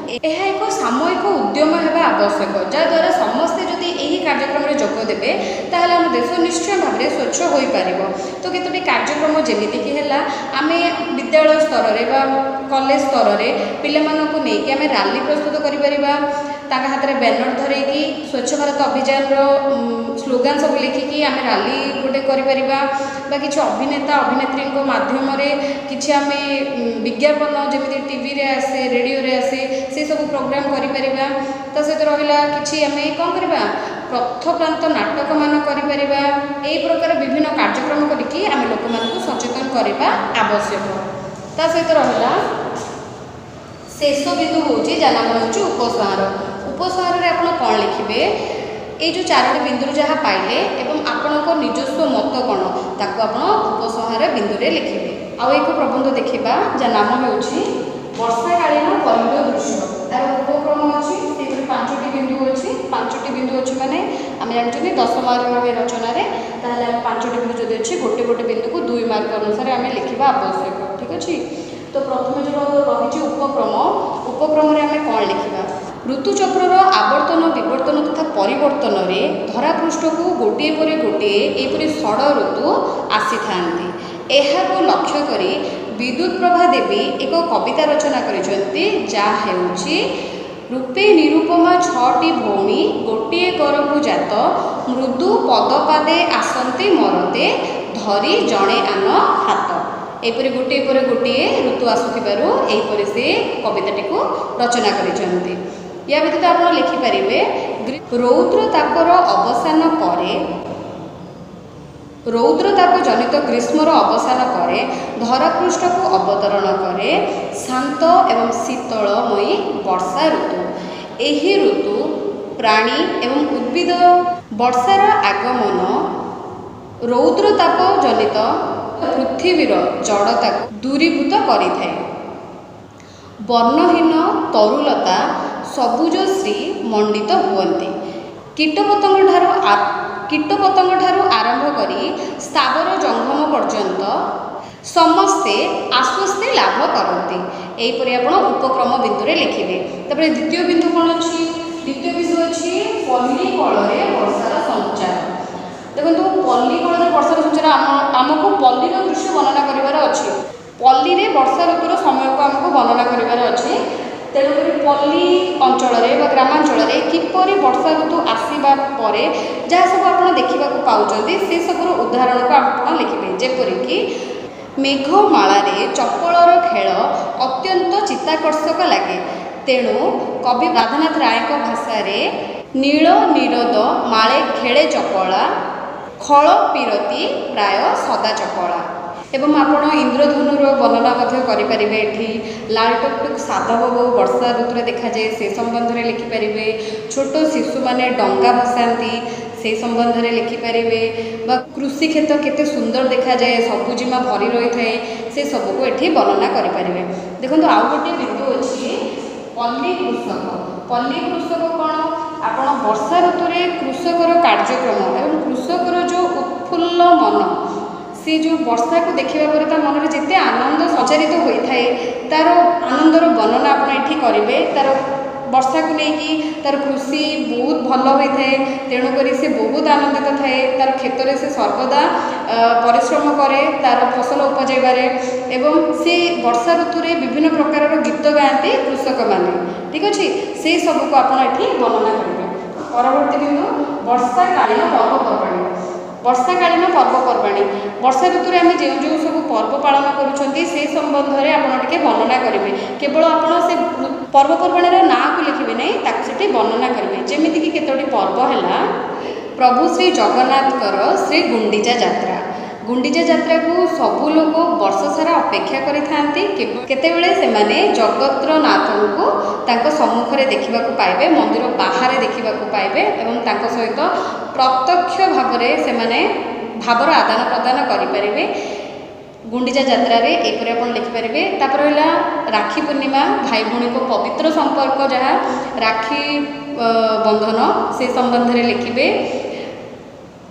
S2: ଏହା ଏକ ସାମୂହିକ ଉଦ୍ୟମ ହେବା ଆବଶ୍ୟକ, ଯାହାଦ୍ୱାରା ସମସ୍ତେ ଯଦି ଏହି କାର୍ଯ୍ୟକ୍ରମରେ ଯୋଗ ଦେବେ, ତାହେଲେ ଆମ ଦେଶ ନିଶ୍ଚୟ ଭାବରେ ସ୍ୱଚ୍ଛ ହୋଇପାରିବ। ତ କେତୋଟି କାର୍ଯ୍ୟକ୍ରମ ଯେମିତିକି ହେଲା, ଆମେ ବିଦ୍ୟାଳୟ ସ୍ତରରେ ବା କଲେଜ ସ୍ତରରେ ପିଲାମାନଙ୍କୁ ନେଇକି ଆମେ ରାଲି ପ୍ରସ୍ତୁତ କରିପାରିବା। ତାଙ୍କ ହାତରେ ବ୍ୟାନର ଧରେଇକି ସ୍ୱଚ୍ଛ ଭାରତ ଅଭିଯାନର ସ୍ଲୋଗାନ ସବୁ ଲେଖିକି ଆମେ ରାଲି ଗୋଟେ କରିପାରିବା, ବା କିଛି ଅଭିନେତା ଅଭିନେତ୍ରୀଙ୍କ ମାଧ୍ୟମରେ କିଛି ଆମେ ବିଜ୍ଞାପନ, ଯେମିତି ଟିଭିରେ ଆସେ, ରେଡ଼ିଓରେ ଆସେ, ସେସବୁ ପ୍ରୋଗ୍ରାମ୍ କରିପାରିବା। ତା ସହିତ ରହିଲା କିଛି ଆମେ କ'ଣ କରିବା? ପଥପ୍ରାନ୍ତ ନାଟକମାନ କରିପାରିବା। ଏହି ପ୍ରକାର ବିଭିନ୍ନ କାର୍ଯ୍ୟକ୍ରମ କରିକି ଆମେ ଲୋକମାନଙ୍କୁ ସଚେତନ କରିବା ଆବଶ୍ୟକ। ତା ସହିତ ରହିଲା ଶେଷ ବିନ୍ଦୁ ହେଉଛି, ଯାହା ନାମ ହେଉଛି ଉପସଂହାର। ଉପସଂହାରରେ ଆପଣ କ'ଣ ଲେଖିବେ? ଏଇ ଯେଉଁ ଚାରୋଟି ବିନ୍ଦୁରୁ ଯାହା ପାଇଲେ ଏବଂ ଆପଣଙ୍କ ନିଜସ୍ୱ ମତ କ'ଣ, ତାକୁ ଆପଣ ଉପସଂହାର ବିନ୍ଦୁରେ ଲେଖିବେ। ଆଉ ଏକ ପ୍ରବନ୍ଧ ଦେଖିବା, ଯାହା ନାମ ହେଉଛି ବର୍ଷାକାଳୀନ ପଲ୍ଲୀର ଦୃଶ୍ୟ। ତାର ଉପକ୍ରମ ଅଛି, ସେହିପରି 5ଟି ବିନ୍ଦୁ ଅଛି। 5ଟି ବିନ୍ଦୁ ଅଛି ମାନେ ଆମେ ଜାଣିଛନ୍ତି 10 ମାର୍କ ରହେ ରଚନାରେ। ତାହେଲେ ଆମେ 5ଟି ବିନ୍ଦୁ ଯଦି ଅଛି, ଗୋଟେ ଗୋଟେ ବିନ୍ଦୁକୁ 2 ମାର୍କ ଅନୁସାରେ ଆମେ ଲେଖିବା ଆବଶ୍ୟକ। ଠିକ୍ ଅଛି? ତ ପ୍ରଥମେ ଯେଉଁ ରହିଛି ଉପକ୍ରମ, ଉପକ୍ରମରେ ଆମେ କ'ଣ ଲେଖିବା? ଋତୁଚକ୍ରର ଆବର୍ତ୍ତନ, ବିବର୍ତ୍ତନ ତଥା ପରିବର୍ତ୍ତନରେ ଧରାପୃଷ୍ଠକୁ ଗୋଟିଏ ପରେ ଗୋଟିଏ ଏହିପରି ଷଡ଼ ଋତୁ ଆସିଥାନ୍ତି। ଏହାକୁ ଲକ୍ଷ୍ୟ କରି ବିଦ୍ୟୁତ ପ୍ରଭା ଦେବୀ ଏକ କବିତା ରଚନା କରିଛନ୍ତି, ଯାହା ହେଉଛି ରୂପେ ନିରୁପମା 6ଟି ଭଉଣୀ ଗୋଟିଏ କରକୁ ଜାତ, ମୃଦୁ ପଦପାଦେ ଆସନ୍ତି ମରତେ ଧରି ଜଣେ ଆନ ହାତ। ଏହିପରି ଗୋଟିଏ ପରେ ଗୋଟିଏ ଋତୁ ଆସୁଥିବାରୁ ଏହିପରି ସେ କବିତାଟିକୁ ରଚନା କରିଛନ୍ତି। ୟା ବ୍ୟତୀତ ଆପଣ ଲେଖିପାରିବେ, ରୌଦ୍ର ତାପର ଅବସାନ ପରେ, ରୌଦ୍ରତାପ ଜନିତ ଗ୍ରୀଷ୍ମର ଅବସାନ ପରେ ଧରାପୃଷ୍ଠକୁ ଅବତରଣ କରେ ଶାନ୍ତ ଏବଂ ଶୀତଳମୟୀ ବର୍ଷା ଋତୁ। ଏହି ଋତୁ ପ୍ରାଣୀ ଏବଂ ଉଦ୍ଭିଦ ବର୍ଷାର ଆଗମନ ରୌଦ୍ରତାପ ଜନିତ ପୃଥିବୀର ଜଡ଼ତାକୁ ଦୂରୀଭୂତ କରିଥାଏ। ବର୍ଣ୍ଣହୀନ ତରୁଲତା ସବୁଜ ଶ୍ରୀ ମଣ୍ଡିତ ହୁଅନ୍ତି। କୀଟପତଙ୍ଗ ଠାରୁ ଆରମ୍ଭ କରି ସ୍ଥାବର ଜଙ୍ଗମ ପର୍ଯ୍ୟନ୍ତ ସମସ୍ତେ ଆଶ୍ୱସ୍ତି ଲାଭ କରନ୍ତି। ଏହିପରି ଆପଣ ଉପକ୍ରମ ବିନ୍ଦୁରେ ଲେଖିବେ। ତାପରେ ଦ୍ୱିତୀୟ ବିନ୍ଦୁ କ'ଣ ଅଛି? ଦ୍ୱିତୀୟ ବିନ୍ଦୁ ଅଛି ପଲ୍ଲୀକଳରେ ବର୍ଷାର ସଞ୍ଚାର। ଦେଖନ୍ତୁ, ପଲ୍ଲୀକଳରେ ବର୍ଷାର ସଞ୍ଚାର, ଆମକୁ ପଲ୍ଲୀର ଦୃଶ୍ୟ ବର୍ଣ୍ଣନା କରିବାର ଅଛି। ପଲ୍ଲୀରେ ବର୍ଷା ଋତୁର ସମୟକୁ ଆମକୁ ବର୍ଣ୍ଣନା କରିବାର ଅଛି। ତେଣୁକରି ପଲ୍ଲୀ ଅଞ୍ଚଳରେ ବା ଗ୍ରାମାଞ୍ଚଳରେ କିପରି ବର୍ଷା ଋତୁ ଆସିବା ପରେ ଯାହା ସବୁ ଆପଣ ଦେଖିବାକୁ ପାଉଛନ୍ତି, ସେସବୁର ଉଦାହରଣକୁ ଆପଣ ଲେଖିବେ। ଯେପରିକି ମେଘମାଳାରେ ଚପଳର ଖେଳ ଅତ୍ୟନ୍ତ ଚିତ୍ତାକର୍ଷକ ଲାଗେ। ତେଣୁ କବି ରାଧାନାଥ ରାୟଙ୍କ ଭାଷାରେ ନୀଳ ନୀରଦ ମାଳେ ଖେଳେ ଚପଳା, ଖଳ ପୀରତି ପ୍ରାୟ ସଦା ଚପଳା। ଏବଂ ଆପଣ ଇନ୍ଦ୍ରଧନୁର ବର୍ଣ୍ଣନା ମଧ୍ୟ କରିପାରିବେ ଏଠି। ଲାଲ ଟୁକଟୁକ ସାଧବ ବୋହୂ ବର୍ଷା ଋତୁରେ ଦେଖାଯାଏ, ସେ ସମ୍ବନ୍ଧରେ ଲେଖିପାରିବେ। ଛୋଟ ଶିଶୁମାନେ ଡଙ୍ଗା ଭସାନ୍ତି, ସେ ସମ୍ବନ୍ଧରେ ଲେଖିପାରିବେ, ବା କୃଷି କ୍ଷେତ କେତେ ସୁନ୍ଦର ଦେଖାଯାଏ, ସବୁଜିମା ଭରି ରହିଥାଏ, ସେ ସବୁକୁ ଏଠି ବର୍ଣ୍ଣନା କରିପାରିବେ। ଦେଖନ୍ତୁ, ଆଉ ଗୋଟିଏ ବିନ୍ଦୁ ଅଛି ପଲ୍ଲୀ କୃଷକ। ପଲ୍ଲୀ କୃଷକ କ'ଣ? ଆପଣ ବର୍ଷା ଋତୁରେ କୃଷକର କାର୍ଯ୍ୟକ୍ରମ ଏବଂ କୃଷକର ଯେଉଁ ଉତ୍ଫୁଲ୍ଲ ମନ, ସେ ଯେଉଁ ବର୍ଷାକୁ ଦେଖିବା ପରେ ତା ମନରେ ଯେତେ ଆନନ୍ଦ ସଞ୍ଚାରିତ ହୋଇଥାଏ, ତା'ର ଆନନ୍ଦର ବର୍ଣ୍ଣନା ଆପଣ ଏଠି କରିବେ। ତା'ର ବର୍ଷାକୁ ନେଇକି ତା'ର କୃଷି ବହୁତ ଭଲ ହୋଇଥାଏ, ତେଣୁକରି ସେ ବହୁତ ଆନନ୍ଦିତ ଥାଏ। ତା'ର କ୍ଷେତରେ ସେ ସର୍ବଦା ପରିଶ୍ରମ କରେ ତା'ର ଫସଲ ଉପଜାଇବାରେ, ଏବଂ ସେ ବର୍ଷା ଋତୁରେ ବିଭିନ୍ନ ପ୍ରକାରର ଗୀତ ଗାଆନ୍ତି କୃଷକମାନେ। ଠିକ୍ ଅଛି, ସେଇ ସବୁକୁ ଆପଣ ଏଠି ବର୍ଣ୍ଣନା କରିବେ। ପରବର୍ତ୍ତୀ ବିନ୍ଦୁ, ବର୍ଷାକାଳୀନ ପର୍ବପର୍ବାଣୀ। ବର୍ଷାକାଳୀନ ପର୍ବପର୍ବାଣୀ, ବର୍ଷା ଋତୁରେ ଆମେ ଯେଉଁ ଯେଉଁ ସବୁ ପର୍ବ ପାଳନ କରୁଛନ୍ତି, ସେ ସମ୍ବନ୍ଧରେ ଆପଣ ଟିକେ ବର୍ଣ୍ଣନା କରିବେ। କେବଳ ଆପଣ ସେ ପର୍ବପର୍ବାଣୀର ନାଁକୁ ଲେଖିବେ ନାହିଁ, ତାକୁ ସେଠି ବର୍ଣ୍ଣନା କରିବେ। ଯେମିତିକି କେତୋଟି ପର୍ବ ହେଲା ପ୍ରଭୁ ଶ୍ରୀ ଜଗନ୍ନାଥଙ୍କର ଶ୍ରୀ ଗୁଣ୍ଡିଚା ଯାତ୍ରା। ଗୁଣ୍ଡିଚା ଯାତ୍ରାକୁ ସବୁ ଲୋକ ବର୍ଷ ସାରା ଅପେକ୍ଷା କରିଥାନ୍ତି, କେତେବେଳେ ସେମାନେ ଜଗତର ନାଥଙ୍କୁ ତାଙ୍କ ସମ୍ମୁଖରେ ଦେଖିବାକୁ ପାଇବେ, ମନ୍ଦିର ବାହାରେ ଦେଖିବାକୁ ପାଇବେ ଏବଂ ତାଙ୍କ ସହିତ ପ୍ରତ୍ୟକ୍ଷ ଭାବରେ ସେମାନେ ଭାବର ଆଦାନ ପ୍ରଦାନ କରିପାରିବେ ଗୁଣ୍ଡିଚା ଯାତ୍ରାରେ। ଏହିପରି ଆପଣ ଲେଖିପାରିବେ। ତାପରେ ହେଲା ରାକ୍ଷୀ ପୂର୍ଣ୍ଣିମା, ଭାଇ ଭଉଣୀଙ୍କ ପବିତ୍ର ସମ୍ପର୍କ ଯାହା ରାକ୍ଷୀ ବନ୍ଧନ, ସେ ସମ୍ବନ୍ଧରେ ଲେଖିବେ।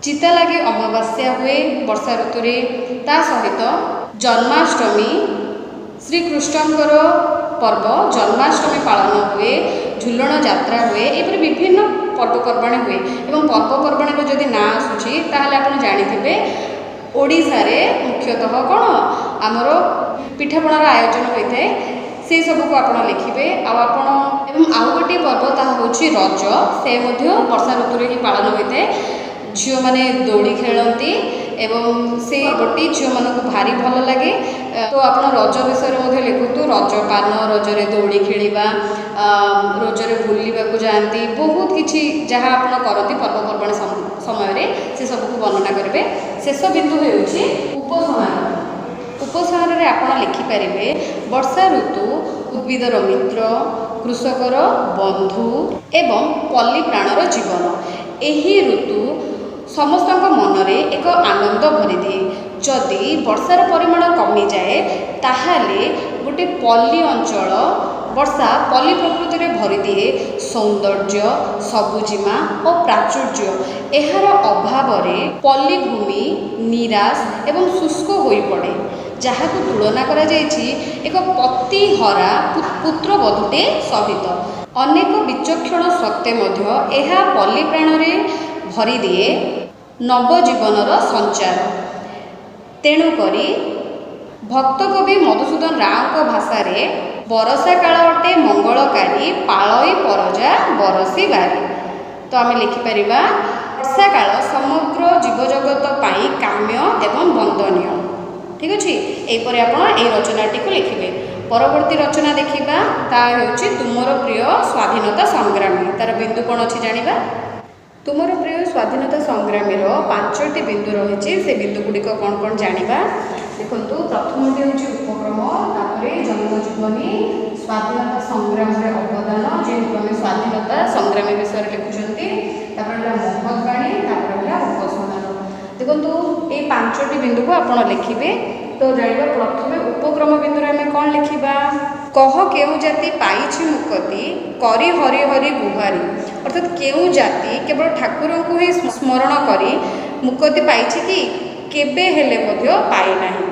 S2: ଚିତାଲାଗି ଅମାବାସ୍ୟା ହୁଏ ବର୍ଷା ଋତୁରେ। ତା ସହିତ ଜନ୍ମାଷ୍ଟମୀ, ଶ୍ରୀକୃଷ୍ଣଙ୍କର ପର୍ବ ଜନ୍ମାଷ୍ଟମୀ ପାଳନ ହୁଏ, ଝୁଲଣ ଯାତ୍ରା ହୁଏ। ଏହିପରି ବିଭିନ୍ନ ପର୍ବପର୍ବାଣୀ ହୁଏ, ଏବଂ ପର୍ବପର୍ବାଣୀର ଯଦି ନାଁ ଆସୁଛି, ତାହେଲେ ଆପଣ ଜାଣିଥିବେ ଓଡ଼ିଶାରେ ମୁଖ୍ୟତଃ କ'ଣ ଆମର ପିଠାପଣାର ଆୟୋଜନ ହୋଇଥାଏ, ସେଇ ସବୁକୁ ଆପଣ ଲେଖିବେ। ଆଉ ଆପଣ ଏବଂ ଆଉ ଗୋଟିଏ ପର୍ବ, ତାହା ହେଉଛି ରଜ। ସେ ମଧ୍ୟ ବର୍ଷା ଋତୁରେ ହିଁ ପାଳନ ହୋଇଥାଏ। ଝିଅମାନେ ଦୋଳି ଖେଳନ୍ତି ଏବଂ ସେ ପର୍ବଟି ଝିଅମାନଙ୍କୁ ଭାରି ଭଲ ଲାଗେ। ତ ଆପଣ ରଜ ବିଷୟରେ ମଧ୍ୟ ଲେଖନ୍ତୁ। ରଜ ପାନ, ରଜରେ ଦୋଳି ଖେଳିବା, ରଜରେ ବୁଲିବାକୁ ଯାଆନ୍ତି, ବହୁତ କିଛି ଯାହା ଆପଣ କରନ୍ତି ପର୍ବପର୍ବାଣୀ ସମୟରେ, ସେ ସବୁକୁ ବର୍ଣ୍ଣନା କରିବେ। ଶେଷ ବିନ୍ଦୁ ହେଉଛି ଉପସଂହାର। ଉପସଂହାରରେ ଆପଣ ଲେଖିପାରିବେ, ବର୍ଷା ଋତୁ ଉଦ୍ଭିଦର ମିତ୍ର, କୃଷକର ବନ୍ଧୁ ଏବଂ ପଲ୍ଲୀ ପ୍ରାଣର ଜୀବନ। ଏହି ଋତୁ ସମସ୍ତଙ୍କ ମନରେ ଏକ ଆନନ୍ଦ ଭରିଦିଏ। ଯଦି ବର୍ଷାର ପରିମାଣ କମିଯାଏ, ତାହେଲେ ଗୋଟେ ପଲ୍ଲୀ ଅଞ୍ଚଳ, ବର୍ଷା ପଲ୍ଲୀ ପ୍ରକୃତିରେ ଭରିଦିଏ ସୌନ୍ଦର୍ଯ୍ୟ, ସବୁଜିମା ଓ ପ୍ରାଚୁର୍ଯ୍ୟ। ଏହାର ଅଭାବରେ ପଲ୍ଲୀ ଭୂମି ନିରାଶ ଏବଂ ଶୁଷ୍କ ହୋଇପଡ଼େ, ଯାହାକୁ ତୁଳନା କରାଯାଇଛି ଏକ ପତିହରା ପୁତ୍ରବଧୂଟେ ସହିତ। ଅନେକ ବିଚକ୍ଷଣ ସତ୍ତ୍ୱେ ମଧ୍ୟ ଏହା ପଲ୍ଲୀ ପ୍ରାଣରେ ଭରିଦିଏ ନବଜୀବନର ସଞ୍ଚାର। ତେଣୁକରି ଭକ୍ତକବି ମଧୁସୂଦନ ରାଓଙ୍କ ଭାଷାରେ, ବରଷା କାଳ ଅଟେ ମଙ୍ଗଳକାରୀ, ପାଳଇ ପରଜା ବରସି ବାରି। ତ ଆମେ ଲେଖିପାରିବା, ବର୍ଷା କାଳ ସମଗ୍ର ଜୀବଜଗତ ପାଇଁ କାମ୍ୟ ଏବଂ ବନ୍ଦନୀୟ। ଠିକ୍ ଅଛି, ଏହିପରି ଆପଣ ଏଇ ରଚନାଟିକୁ ଲେଖିବେ। ପରବର୍ତ୍ତୀ ରଚନା ଦେଖିବା, ତାହା ହେଉଛି ତୁମର ପ୍ରିୟ ସ୍ୱାଧୀନତା ସଂଗ୍ରାମୀ। ତାର ବିନ୍ଦୁ କ'ଣ ଅଛି ଜାଣିବା। ତୁମର ପ୍ରିୟ ସ୍ୱାଧୀନତା ସଂଗ୍ରାମୀର 5ଟି ବିନ୍ଦୁ ରହିଛି। ସେ ବିନ୍ଦୁ ଗୁଡ଼ିକ କ'ଣ କ'ଣ ଜାଣିବା। ଦେଖନ୍ତୁ, ପ୍ରଥମଟି ହେଉଛି ଉପକ୍ରମ, ତାପରେ ଜନ୍ମଜୀବନୀ, ସ୍ୱାଧୀନତା ସଂଗ୍ରାମରେ ଅବଦାନ, ଯେହେତୁ ଆମେ ସ୍ୱାଧୀନତା ସଂଗ୍ରାମୀ ବିଷୟରେ ଲେଖୁଛନ୍ତି, ତାପରେ ହେଲା ମହତ୍ ବାଣୀ, ତାପରେ ହେଲା ଉପସଂହାର। ଦେଖନ୍ତୁ, ଏଇ 5ଟି ବିନ୍ଦୁକୁ ଆପଣ ଲେଖିବେ। ତ ଜାଣିବା, ପ୍ରଥମେ ଉପକ୍ରମ ବିନ୍ଦୁରେ ଆମେ କ'ଣ ଲେଖିବା? କହ କେଉଁ ଜାତି ପାଇଛି ମୁକତି କରି ହରି ହରି ଗୁହାରି। ଅର୍ଥାତ୍ କେଉଁ ଜାତି କେବଳ ଠାକୁରଙ୍କୁ ହିଁ ସ୍ମରଣ କରି ମୁକତି ପାଇଛି କି? କେବେ ହେଲେ ମଧ୍ୟ ପାଇନାହିଁ।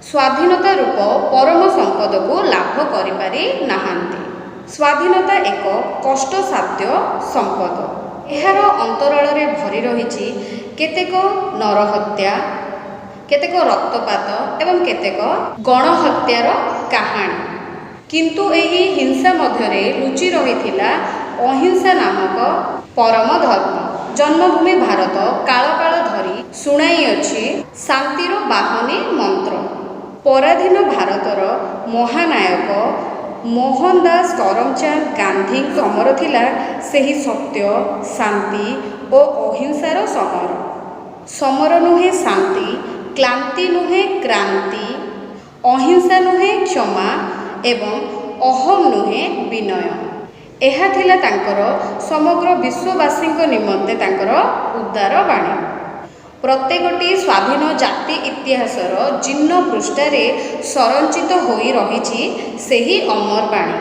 S2: ସ୍ୱାଧୀନତା ରୂପ ପରମ ସମ୍ପଦକୁ ଲାଭ କରିପାରି ନାହାନ୍ତି। ସ୍ୱାଧୀନତା ଏକ କଷ୍ଟସାଧ୍ୟ ସମ୍ପଦ। ଏହାର ଅନ୍ତରାଳରେ ଭରି ରହିଛି କେତେକ ନରହତ୍ୟା, କେତେକ ରକ୍ତପାତ ଏବଂ କେତେକ ଗଣହତ୍ୟାର କାହାଣୀ। କିନ୍ତୁ ଏହି ହିଂସା ମଧ୍ୟରେ ଲୁଚି ରହିଥିଲା ଅହିଂସା ନାମକ ପରମ ଧର୍ମ। ଜନ୍ମଭୂମି ଭାରତ କାଳ କାଳ ଧରି ଶୁଣାଇଅଛି ଶାନ୍ତିର ବାହନୀ ମନ୍ତ୍ର। ପରାଧୀନ ଭାରତର ମହାନାୟକ ମୋହନ ଦାସ କରମଚାନ୍ଦ ଗାନ୍ଧୀଙ୍କ ସମର ଥିଲା ସେହି ସତ୍ୟ, ଶାନ୍ତି ଓ ଅହିଂସାର ସମର। ସମର ନୁହେଁ ଶାନ୍ତି, କ୍ଳାନ୍ତି ନୁହେଁ କ୍ରାନ୍ତି, ଅହିଂସା ନୁହେଁ କ୍ଷମା ଏବଂ ଅହମ୍ ନୁହେଁ ବିନୟ। ଏହା ଥିଲା ତାଙ୍କର ସମଗ୍ର ବିଶ୍ୱବାସୀଙ୍କ ନିମନ୍ତେ ତାଙ୍କର ଉଦାର ବାଣୀ। ପ୍ରତ୍ୟେକଟି ସ୍ୱାଧୀନ ଜାତି ଇତିହାସର ଜୀର୍ଣ୍ଣ ପୃଷ୍ଠାରେ ସଂରଚିତ ହୋଇ ରହିଛି ସେହି ଅମର ବାଣୀ।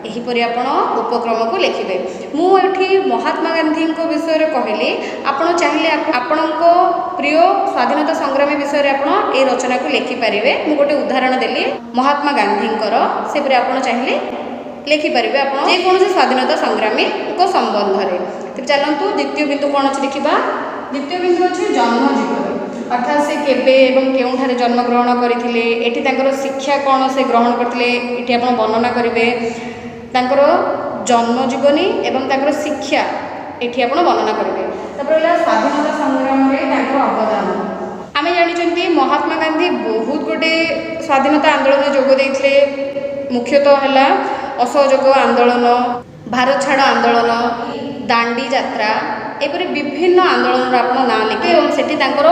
S2: ଏହିପରି ଆପଣ ଉପକ୍ରମକୁ ଲେଖିବେ। ମୁଁ ଏଠି ମହାତ୍ମା ଗାନ୍ଧୀଙ୍କ ବିଷୟରେ କହିଲି। ଆପଣ ଚାହିଁଲେ ଆପଣଙ୍କ ପ୍ରିୟ ସ୍ୱାଧୀନତା ସଂଗ୍ରାମୀ ବିଷୟରେ ଆପଣ ଏଇ ରଚନାକୁ ଲେଖିପାରିବେ। ମୁଁ ଗୋଟେ ଉଦାହରଣ ଦେଲି ମହାତ୍ମା ଗାନ୍ଧୀଙ୍କର, ସେପରି ଆପଣ ଚାହିଁଲେ ଲେଖିପାରିବେ ଆପଣ ଯେକୌଣସି ସ୍ୱାଧୀନତା ସଂଗ୍ରାମୀଙ୍କ ସମ୍ବନ୍ଧରେ। ତେବେ ଚାଲନ୍ତୁ, ଦ୍ୱିତୀୟ ବିନ୍ଦୁ କ'ଣ ଅଛି ଦେଖିବା। ଦ୍ୱିତୀୟ ବିନ୍ଦୁ ଅଛି ଜନ୍ମ ଜୀବନୀ, ଅର୍ଥାତ୍ ସେ କେବେ ଏବଂ କେଉଁଠାରେ ଜନ୍ମଗ୍ରହଣ କରିଥିଲେ, ଏଠି ତାଙ୍କର ଶିକ୍ଷା କ'ଣ ସେ ଗ୍ରହଣ କରିଥିଲେ, ଏଠି ଆପଣ ବର୍ଣ୍ଣନା କରିବେ। ତାଙ୍କର ଜନ୍ମ ଜୀବନୀ ଏବଂ ତାଙ୍କର ଶିକ୍ଷା ଏଠି ଆପଣ ବର୍ଣ୍ଣନା କରିବେ। ତାପରେ ହେଲା ସ୍ୱାଧୀନତା ସଂଗ୍ରାମରେ ତାଙ୍କର ଅବଦାନ। ଆମେ ଜାଣିଛନ୍ତି, ମହାତ୍ମା ଗାନ୍ଧୀ ବହୁତ ଗୁଡ଼ିଏ ସ୍ୱାଧୀନତା ଆନ୍ଦୋଳନରେ ଯୋଗ ଦେଇଥିଲେ। ମୁଖ୍ୟତଃ ହେଲା ଅସହଯୋଗ ଆନ୍ଦୋଳନ, ଭାରତ ଛାଡ଼ ଆନ୍ଦୋଳନ, ଦାଣ୍ଡି ଯାତ୍ରା, ଏପରି ବିଭିନ୍ନ ଆନ୍ଦୋଳନର ଆପଣ ନାଁ ଲେଖିବେ ଏବଂ ସେଠି ତାଙ୍କର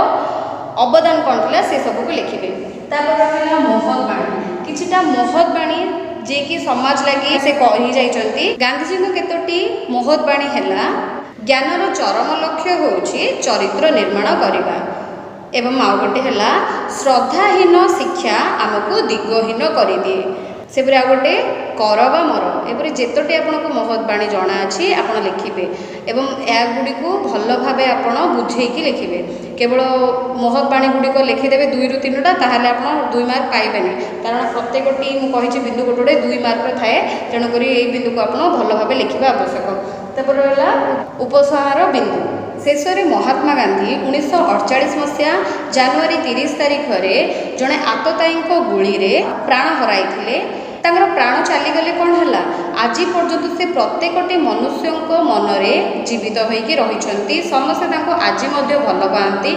S2: ଅବଦାନ କ'ଣ ଥିଲା ସେ ସବୁକୁ ଲେଖିବେ। ତାପରେ ରହିଲା ମହତ୍ ବାଣୀ। କିଛିଟା ମହତ୍ ବାଣୀ ଯିଏକି ସମାଜ ଲାଗି ସେ କହି ଯାଇଛନ୍ତି। ଗାନ୍ଧିଜୀଙ୍କ କେତୋଟି ମହତ୍ ବାଣୀ ହେଲା, ଜ୍ଞାନର ଚରମ ଲକ୍ଷ୍ୟ ହେଉଛି ଚରିତ୍ର ନିର୍ମାଣ କରିବା, ଏବଂ ଆଉ ଗୋଟେ ହେଲା ଶ୍ରଦ୍ଧାହୀନ ଶିକ୍ଷା ଆମକୁ ଦିଗହୀନ କରିଦିଏ। ସେପରି ଆଉ ଗୋଟେ କର ବା ମର। ଏପରି ଯେତୋଟି ଆପଣଙ୍କୁ ମହତ୍ ବାଣୀ ଜଣାଅଛି ଆପଣ ଲେଖିବେ ଏବଂ ଏହାଗୁଡ଼ିକୁ ଭଲ ଭାବେ ଆପଣ ବୁଝେଇକି ଲେଖିବେ। କେବଳ ମହତ୍ ବାଣୀ ଗୁଡ଼ିକ ଲେଖିଦେବେ 2ରୁ 3ଟା, ତାହେଲେ ଆପଣ 2 ମାର୍କ ପାଇବେନି, କାରଣ ପ୍ରତ୍ୟେକଟି ମୁଁ କହିଛି ବିନ୍ଦୁ ଗୋଟେ ଗୋଟେ 2 ମାର୍କର ଥାଏ। ତେଣୁକରି ଏଇ ବିନ୍ଦୁକୁ ଆପଣ ଭଲ ଭାବେ ଲେଖିବା ଆବଶ୍ୟକ। ତାପରେ ରହିଲା ଉପସଂହାର ବିନ୍ଦୁ। ଶେଷରେ ମହାତ୍ମା ଗାନ୍ଧୀ 1948 ମସିହା ଜାନୁଆରୀ 30 ତାରିଖରେ ଜଣେ ଆତତାୟୀଙ୍କ ଗୁଳିରେ ପ୍ରାଣ ହରାଇଥିଲେ। ତାଙ୍କର ପ୍ରାଣ ଚାଲିଗଲେ କ'ଣ ହେଲା, ଆଜି ପର୍ଯ୍ୟନ୍ତ ସେ ପ୍ରତ୍ୟେକଟି ମନୁଷ୍ୟଙ୍କ ମନରେ ଜୀବିତ ହୋଇକି ରହିଛନ୍ତି। ସମସ୍ତେ ତାଙ୍କୁ ଆଜି ମଧ୍ୟ ଭଲ ପାଆନ୍ତି।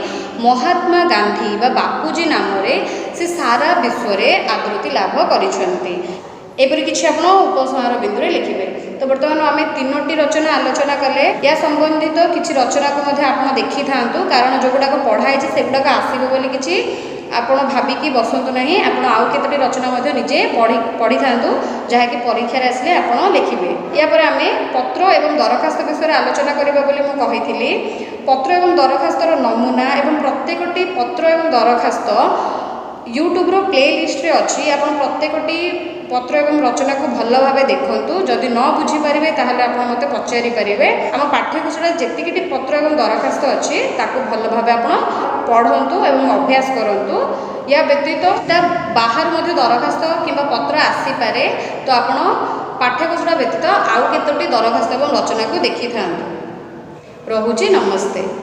S2: ମହାତ୍ମା ଗାନ୍ଧୀ ବା ବାପୁଜୀ ନାମରେ ସେ ସାରା ବିଶ୍ୱରେ ଆଦୃତି ଲାଭ କରିଛନ୍ତି। ଏପରି କିଛି ଆପଣ ଉପସଂହାର ବିନ୍ଦୁରେ ଲେଖିବେ। ତ ବର୍ତ୍ତମାନ ଆମେ ତିନୋଟି ରଚନା ଆଲୋଚନା କଲେ। ୟା ସମ୍ବନ୍ଧିତ କିଛି ରଚନାକୁ ମଧ୍ୟ ଆପଣ ଦେଖିଥାନ୍ତୁ, କାରଣ ଯେଉଁଗୁଡ଼ାକ ପଢ଼ା ହେଇଛି ସେଗୁଡ଼ାକ ଆସିବ ବୋଲି କିଛି ଆପଣ ଭାବିକି ବସନ୍ତୁ ନାହିଁ। ଆପଣ ଆଉ କେତୋଟି ରଚନା ମଧ୍ୟ ନିଜେ ପଢ଼ିଥାନ୍ତୁ, ଯାହାକି ପରୀକ୍ଷାରେ ଆସିଲେ ଆପଣ ଲେଖିବେ। ୟାପରେ ଆମେ ପତ୍ର ଏବଂ ଦରଖାସ୍ତ ବିଷୟରେ ଆଲୋଚନା କରିବା ବୋଲି ମୁଁ କହିଥିଲି। ପତ୍ର ଏବଂ ଦରଖାସ୍ତର ନମୁନା ଏବଂ ପ୍ରତ୍ୟେକଟି ପତ୍ର ଏବଂ ଦରଖାସ୍ତ ୟୁଟ୍ୟୁବ୍ର ପ୍ଲେ ଲିଷ୍ଟରେ ଅଛି। ଆପଣ ପ୍ରତ୍ୟେକଟି ପତ୍ର ଏବଂ ରଚନାକୁ ଭଲ ଭାବେ ଦେଖନ୍ତୁ। ଯଦି ନ ବୁଝିପାରିବେ, ତାହେଲେ ଆପଣ ମୋତେ ପଚାରି ପାରିବେ। ଆମ ପାଠ୍ୟପୁସ୍ତକରେ ଯେତିକିଟି ପତ୍ର ଏବଂ ଦରଖାସ୍ତ ଅଛି, ତାକୁ ଭଲ ଭାବେ ଆପଣ ପଢ଼ନ୍ତୁ ଏବଂ ଅଭ୍ୟାସ କରନ୍ତୁ। ୟା ବ୍ୟତୀତ ତା ବାହାରୁ ମଧ୍ୟ ଦରଖାସ୍ତ କିମ୍ବା ପତ୍ର ଆସିପାରେ, ତ ଆପଣ ପାଠ୍ୟପୁସ୍ତକ ବ୍ୟତୀତ ଆଉ କେତୋଟି ଦରଖାସ୍ତ ଏବଂ ରଚନାକୁ ଦେଖିଥାନ୍ତୁ। ରହୁଛି, ନମସ୍ତେ।